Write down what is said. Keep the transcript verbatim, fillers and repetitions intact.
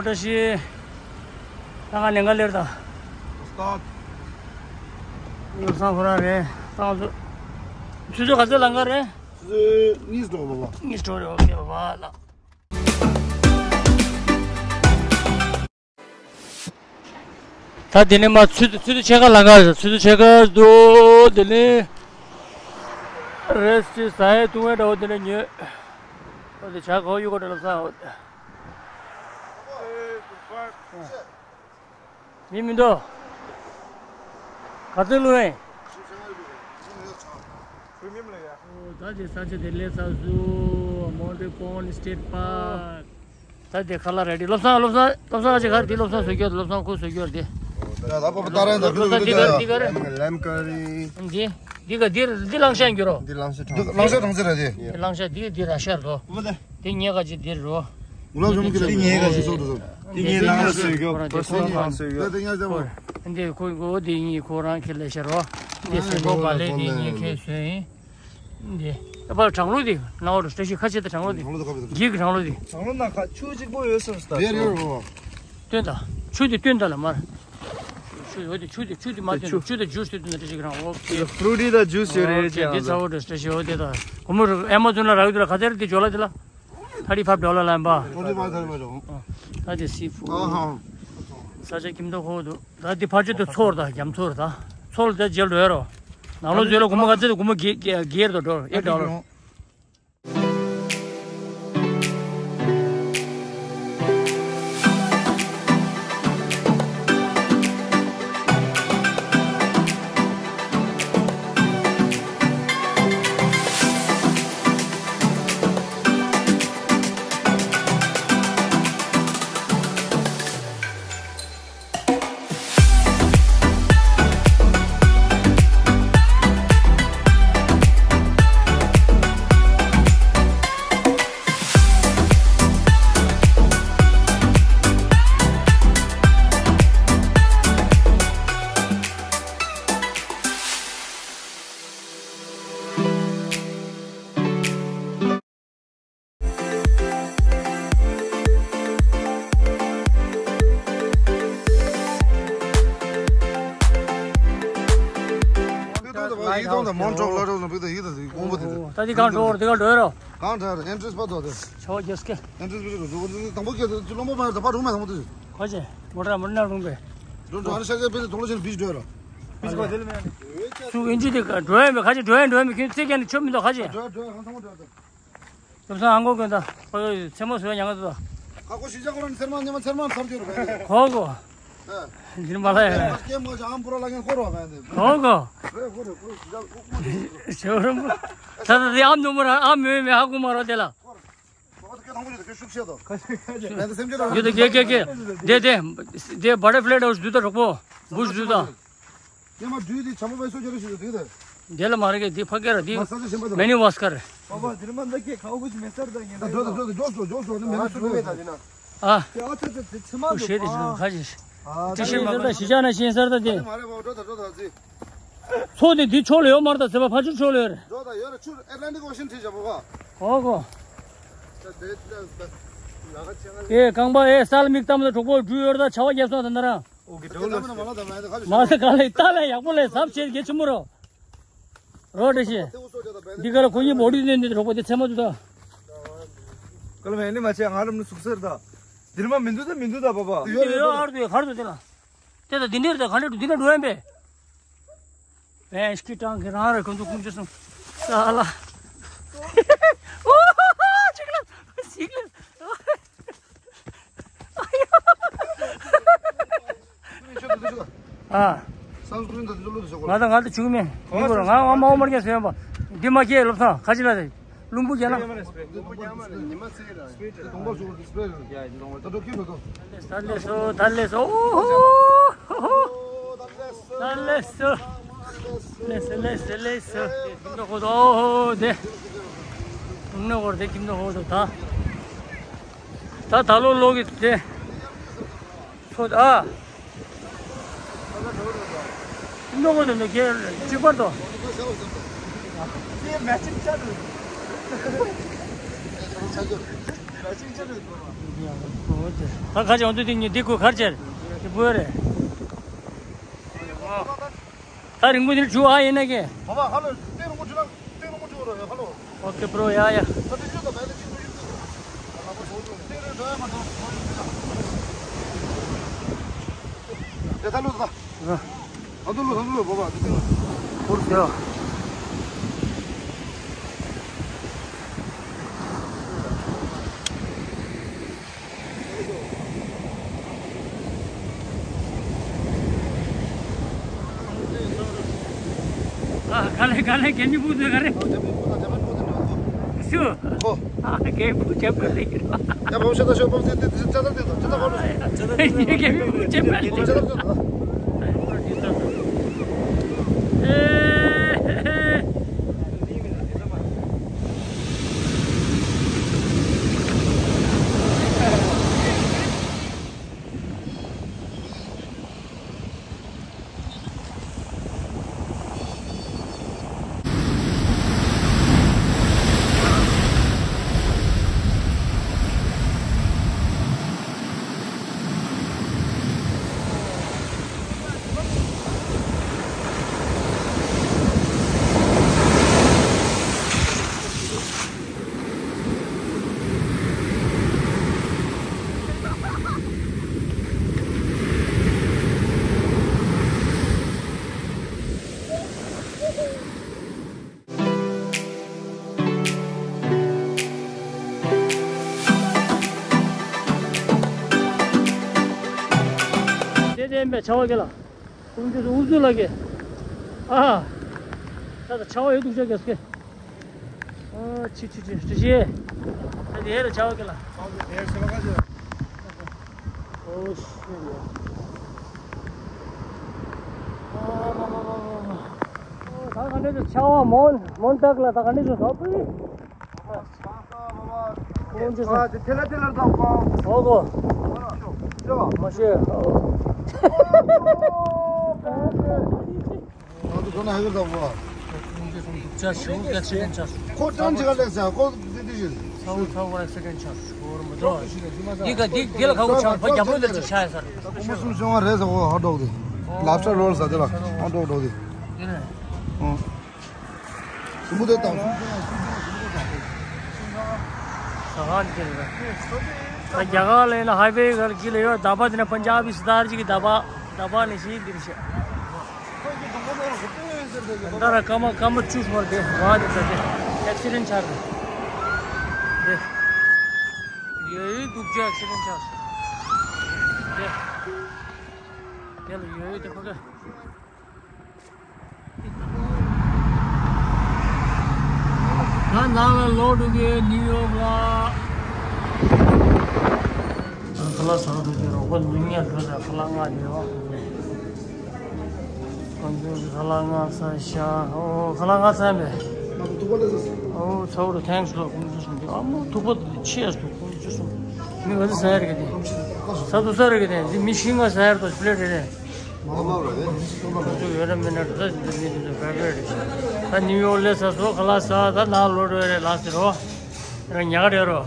བཀྲ་ཤིས། ད་ང་ལེན་ག་ལེར་ད། སྟོབས། བློ་བཟང་ཁོ་རང་རེད། ཏང་ཚོ། ཆུ་ཚོད་ག་ཚོད་ལང་ག་རེད། ཆུ་ཚོད་གཉིས་འགྲོ་བ་བ། གཉིས་འགྲོ་རེད། ཨོ་ཁེ་བ་ལ། ད་དེ་ནས་མ་ཆུ་ཚོད་ཆུ་ཚོད་ཕྱེད་ཀ་ལང་ག་རེད། ཆུ་ཚོད་ཕྱེད་ཀ་འདུག་དེ་ནས་རེས་ཅི་ཟ་ཡས་བཏུང་བས་འདྲ་བོ་དེ་ནས་ཉོས། ཨོ་དེ་བྱ་གོ་ཡུ་གོ་འདྲ་ལ་ས་ཨོ། མི་མི་འདུག་ག་ཚོད་བླུགས་ཡིན། ཨོ་ད་དེ་ས་ཆ་དེ་སླེབས་ཚར་སོང་། Monte Pond State Park། ད་དེ་ཁ་ལག་རེ་ཌི། བློ་བཟང་བློ་བཟང་བློ་བཟང་ཨ་ཅེ་ག་རེ་དེ་བློ་བཟང་བཟོ་རྒྱུ། བློ་བཟང་ཁོ་བཟོ་རྒྱུ་རེད་དེ། ད་ད་པ་པ་ད་རེད་ད། བློ་བཟང་འདི་ག་རེ་འདི་ག་རེ། Lamb curry། འདི་འདི་ག་འདི་འདི་གླང་ཤ་ཡིན་རྒྱུ་རོ། འདི་གླང་ཤ་གྲང་། འདི་གླང་ཤ་གྲང་ཟེར་ར་དེ། འདི་གླང་ཤ་འདི་འདི་ར་ཤ་རོ། འདི་ངའི་ག་ཅི་འདི་རོ། འདི་ངའི་ག་ཅི། འདི་ངའི་གླང་ཤ་ཡོད། འདི་ཁོ་རང་ཁྱེར་ལས་ཤ་རོ། འདི་སེ་གོ་བ་ལས་འདི་ངའི་ཁོ་རང་ཁྱེར་ལས་ཤ་རོ། འདི་སེ་གོ་བ་ལས་འདི་ངའི་ཁྱེར་བཟོས་ཡིན། འདི། ཨ་ཕར་གྲང་ལུགས་འདི་ནང་འོག་ཏུ་བཀྲ་ཤིས་ཁ་ཕྱེ་དང་གྲང་ལུགས་འདི། གྲང་ལུགས་དང་ཁ་ཕྱེ་དང་། འགྱིག་གི་གྲང་ལུགས་འདི། གྲང་ལུགས་ནང་ཁ་ཆུ་གཅིག་པོ་ཡོད་སོང་ཟེར། རེད་རེད་རེད། སྟོན་དང་། ཆུ་འདི་སྟོན་དང་ལ་མར། ཆུ་འོ་དེ་ཆུ་འདི་ཆུ་འདི་མ་སྟོན་དང་། ཆུ་དང་ཇུས་དེ་སྟོན་དང་བཀྲ་ཤིས་ཀྱི་རང་འོ་ཁེ། ཕུ་རུ་ཊི་དང་ཇུས་ཡོད་རེད་ཅེས་འདི་ཨང་ཚ་བོ་འདྲ་བཀྲ་ཤིས་འོ་དེ་དང་། གོ་མོ་རུ་ཨེ་མ་ཛོན་ལ་རག་ཡོད་དེ་ལ་ག་དེར་འདི་འཇོག་ལ་དེ་ལ། ཐ་ཏི་ཕབ་འགྲོ་ལ་ལན་པ། ཨོ་དེ་བ་ཐ་རི་བ་འགྲོ། ད་དེ་སི་ཕུ། ཨ་ཧ། ས་ཆ་ཁྱིམ་ཐོག་ཁོ་འདུག་ད་དེ་ཕར་ཆོད་དུ་ཚོར་དང་རྒྱ་མཚོར་དང་ཚོར་དེ་རྗེས་འགྲོ་ཡ་རོ། ནང་ལོ་ཟོས་ལ་སྒོར་མོ་ག་ཚད་དུ་སྒོར་མོ་བརྒྱད་བརྒྱད་བརྒྱད་དུ་འགྲོ་ཨེ་འགྲོ་རོ། ད་འདི་གང་འགྲོ་འོར་འདི་གང་འགྲོ་ཡོད་རོ། གང་འདྲ་ཨེན་ཊི་རེན་སི་པ་དོ་དེ། ཆོ་རྒྱས་ཀེ། ཨེན་ཊི་རེན་སི་པ་དོ་དེ། དང་པོ་ཀེ་དེ་ལོ་མོ་པ་ད་པ་རུ་མ་དང་པོ་དེ། ཁོ་ཅེ། མོ་ཊ་མོ་ཊ་རུང་པེ། འགྲོ་འགྲོ་ཨ་ནི་ཤ་ཤ་པེ་དེ་དོ་ལོ་ཆེན་བིས་འགྲོ་ཡོད་རོ། སུ་ཨིན་ཇི་དེ་འགྲོ་ཡོད་མེད་ཁ་ཅེ། འགྲོ་ཡོད་འགྲོ་ཡོད་མེད་ཁྱོད་ཚེ་ཀྱང་ནི་ཆོ་མི་འདུག་ཁ་ཅེ། འགྲོ་འགྲོ་ཧང་ཐང་འགྲོ། ལོ་བཟང་ཨང་གོ་གོན་ད། ཁོ་ཚོ་མཚན་མོ་བཟོས་ཉང་ག་ཚོ། ཁ་ཁོ་ཤི་ཆ་ཁོ་རང་ཚེར་མ་ཉི་མ་ཚེར་མ་ཚར་འགྱུར་བས། ཁོ་གོ། ཨ། འདིར་མ་ལ་ཡ། ཁེ་མོ་ཅང་ཨམ་བུ་ར་ལ་ངན་ཁོ་རོ་བས་འདི། ཁོ་གོ། རེ་ཁོ་རེ་ཁོ་ཤི་ཆ་ཁོ་ཁོ་རེ། ཞོ་རམ་པོ། ད་ད་དེ་ཨམ་ནུ་མོ་ར་ཨམ་མེ་མེ་ཧ་གོ་མ་རོ་དེ་ལ། ཁོ་ཁོ་དེ་ཁེ་ཐང་པོ་ཅི་དེ་ཁེ་ཤུགས་ཤེ་དོ། ཁ་ཤེ་ཁ་ཤེ། ཡོད་དེ་ཁེ་ཁེ་ཁེ། དེ་དེ་དེ་བ་ཊར་ཕ་ལའི་འདྲ་བོ་ཞིག་འདུག་ད་གྲོགས་པོ། འབུ་ཞིག་འདུག་ད། ཉི་མ་བདུད་དེ་བྱམས་པ་སོ་སྐྱེ་རེ་ཞིག་ཏུ་དེ། དེ་ལ་མ་རེད་གི་དེ་ཕ་སྐད་ར་དེ། མ་ས་ཆ་ཞིམ་པ་དང་། མེ་ནི་ཝ་སི་ཀར། པ་པ་དེ་ལ་མ་འདི་སྐད་ཁ་བོ་ཞིག་མེ་སར་དང་ཉེ་ད། འགྲོ་དང་འགྲོ་དང་འགྲོ་སོ་འགྲོ་སོ་ནི་མེ་ནི་སུ་མེད་ད་དེ་ན། ཨ། དེ་ཨ་ཚ་ཚ་དེ་ཚི་མ་ཁོ་འདུག་ཤེས་དེ་ཨ། ཞིག་ཁ་ཅིག་ཨ་དེ་ཤེས་མ་ད་ཤི་ཆ་ན་ཤེས་སར་ད་དེ། མ་རེད་པ་འགྲོ་དང་འགྲོ་དང་ཚི། མཚོ་དེ་དེ་ཕྱོགས་ལ་ཡོད་མ་རེད་ད་ཟེར་བ་ཕ་ཆུ་ཕྱོགས་ལ་ཡོད་རེད། འགྲོ་དང་ཡོད་རེད་ཆུ་ཨེ་ཊ་ལན་ཊིག་ཨོ་ཤན་ཁྲིད་བྱ་བ་ག། ཨོ་གོ། ད་དེ་ད་ད་ལ་ཁ་ཆེ་ང་། ཨེ་རྐང་པ་ཨེ་སལ་མིག་གཏམ་ལ་གྲོགས་པོ་འགྲུལ་ཡོད་རེད་ད་བྱ་བ་རྒྱབ་སོང་ད་ན་ར། ཨོ་གི་འགྲོ་ལ་མ་ལ་ད་མ་ད་ཁ་ལ་ད་ལ་ཡག་པོ་ལས་ཟབ་བྱེད་གལ་ཆེན་པོ་རོ། རོ་འདྲ་ཤེས། འདི་ག་ལ་ཁོ་གཉིས་མོ་ཊི་ནས་འདི་གྲོགས་པོ་དེ་ཚད་མ་འདུག་ད། ཀ་ལ་མེ་ནི་མ་ཆེ་ང་རམ་ནི་སུག་སར་ད། འདིར་མ་མི་འདུག་ད་མི་འདུག་ད་པ་པ། འདི་ཡོད་ཡོད་ཨར་དུ་ཡོད་གར་དུ་འདི་ལ། དེ་ད་འདི་འདིར་ད་ག་འདྲ་འདུག་འདི་འདྲ་འགྲོ་ཡིན་པས། བན་ཤི་ཀྲང་གི་རང་རེ་ཁོང་ཚོ་ཁུངས་ཅི་སོང་། ས་ལ། ཨོ་ཧོ་ཧོ་ཅིག་ལ་ཅིག་ལ། ཨ། ང་ད་ང་ད་བྱུག་མེད། མི་འགོར་ང་ཨ་མ་ཨོ་མར་རྒྱ་སེ་ཡོན་པ། འདི་མ་སྐྱེས་ལོབ་ཚང་ཁ་ཅིག་ལ་རེད། རླུང་བུ་རྒྱ་ན། ད་ལེ་སོ་ད་ལེ་སོ་ཨོ་ཧོ་ཧོ། ད་ལེ་སོ། ལེ་སོ་ལེ་སོ་ལེ་སོ། ཁྱིམ་ཐོག་ཁོ་ཐོག་ཨོ་ཧོ་དེ། ཨུང་ནོ་གོར་དེ་ཁྱིམ་ཐོག་ཁོ་ཐོག་ད། ད་ད་ལོ་ལོ་གི་དེ། ཚོ་ཨ། ནོ་གོ་དེ་ནོ་གེ་གཅིག་པར་དོ། དེ་མེ་ཅིག་ཅར། ད་ཁ་ཅིག་འོང་དུས་འདི་གཉིས་འདི་ཁུ་གར་ཅེར་འདི་བུ་རེད། ད་རིང་པོ་འདིར་བྱུག་ཨ་ཡིན་ན་ཀྱེ། ཨོ་ཀེ་པྲོ། ཡ་ཡ། ཨ། ག་ལེ་ག་ལེ། རྒན་མི་བུ་ཚོ་ག་རེ། ཨ། རྒན་བུ་ཆེ་ད་ཤོ་པམ་ཚེ་ཏེ་ཅ་ད་ཏེ་ད་ཅ་ད་གོ་ལོ། རྒན་མི་བུ་ཆེ་པ་ལེ། ཅ་ད་ད། ཨེ། དེ་དེ་ཡིན་པས་ཆ་བ་གེ་ལ། ཀུན་གྱི་འུ་ཚུགས་ལ་གེ། ཨ། ད་ད་ཆ་བ་ཡོད་འདུག་ཅག་གེ་སྐེ། ཨ། ཆི་ཆི་ཆི་ཆི་ཆི། ད་དེ་ལ་ཆ་བ་གེ་ལ། ཨོ་ཤི་ཡ། ཨ་མ་མ་མ་མ་མ། ད་ག་འདྲ་ཅིག་ཆ་བ་མོན་མོན་ཏག་ལ་ད་ག་འདྲ་ཅིག་ཟ་པི། ཨོ་ཅི་ཟ། ཨ་དེ་ཐེ་ལ་ཐེ་ལ་ཟ་པ། ཨོ་གོ། མ་ཤེས། ཁོ་ཀྲང་ཅི་ག་ལེགས་ཟེར། ཁོ་དེ་དེ་བཞིན། ཚ་བོ་ཚ་བོ་ཨེག་སི་ཌེན་ཆགས་སོང་། འདི་ག་འདི་འདི་ལ་ཁ་ཁོ་ཆགས། ཕ་རྒྱབ་ལོགས་འདིར་ཅིག་ཆགས་ཡོད་ས་རེད། ཁོ་མོ་གསུམ་བྱུང་བ་རེད་ཟེར། ཁོ་ཧོ་ཊི་ཌོག་དེ། ལབ་སི་ཊར་རོལ་ཟེར་དེ་ལ་ཧོ་ཊི་ཌོག་དེ། འདི་རེད། ཨོ། གཞུང་པོ་དེ་དང་གཞུང་པོ་དེ་དང་། ཟ་ཁང་འདི་རེད། ད་རྒྱ་གར་ལ་ཡིན་ན་ཧའི་ཝེ་གར་གྱི་ལ་ཡོད། ད་པ་དེ་ནས་པན་ཇབ་སི་ཊལ་གྱི་ད་པ། ད་པ་ནི་ཤི་འདིར་ཤི། ད་ར་ཀ་མ་ཀ་མ་བཅུ་སོང་དེ་བ་དེ་ད་དེ་ཨེག་སི་ཌེན་ཆགས་རེད། དེ་ཡོད་ཡོད་འདུག་ཅག་ཨེག་སི་ཌེན་ཆགས་སོང་། དེ་དེ་ལ་ཡོད་ཡོད་དེ་ཁོ་ག་ད་ནང་ལ་ལོག་འགྲོ་གི་ཡོད། ནིའུ་ཡོག་ལ། ཁ་ལག་ཟ་འགྲོ་གི་རོགས་པ་ལུས་ངེས་འགྲོ་ད། ཁ་ལག་ལྔ་དེ་བ། ཁོང་ཚོས་ཁ་ལག་ལྔ་ཟ་ཤག་ཨོ་ཁ་ལག་ལྔ་ཟ་མེད། ཨོ་ཚ་བོ་རུ་ཐེངས་ལོ་ཁོང་ཚོ་གསུང་གི། ཨ་མོ་ཐུག་པ་དེ་ཆེ་སོང་ཁོང་ཚོ་གསུང་། མི་ག་ཚོད་ཟ་ཡར་གི་དེ། ས་དུ་ས་རེ་གི་དེ་འདི་མི་ཤི་ང་ཟ་ཡར་དོ་པི་ལེ་ཊི་རེ་རེ། ཡོད་ར་མེད་ན་འགྲོ་ད། འདི་མི་འདི་ཚོ་བེར་བེར་རེད། ད་ནིའུ་ཡོག་ལས་ས་སོ་ཁ་ལག་ཟ། ད་ནང་ལོག་འགྲོ་ཡ་རེད་ལགས་ཟེར་རོ། ར་ཉག་རེད་རོ།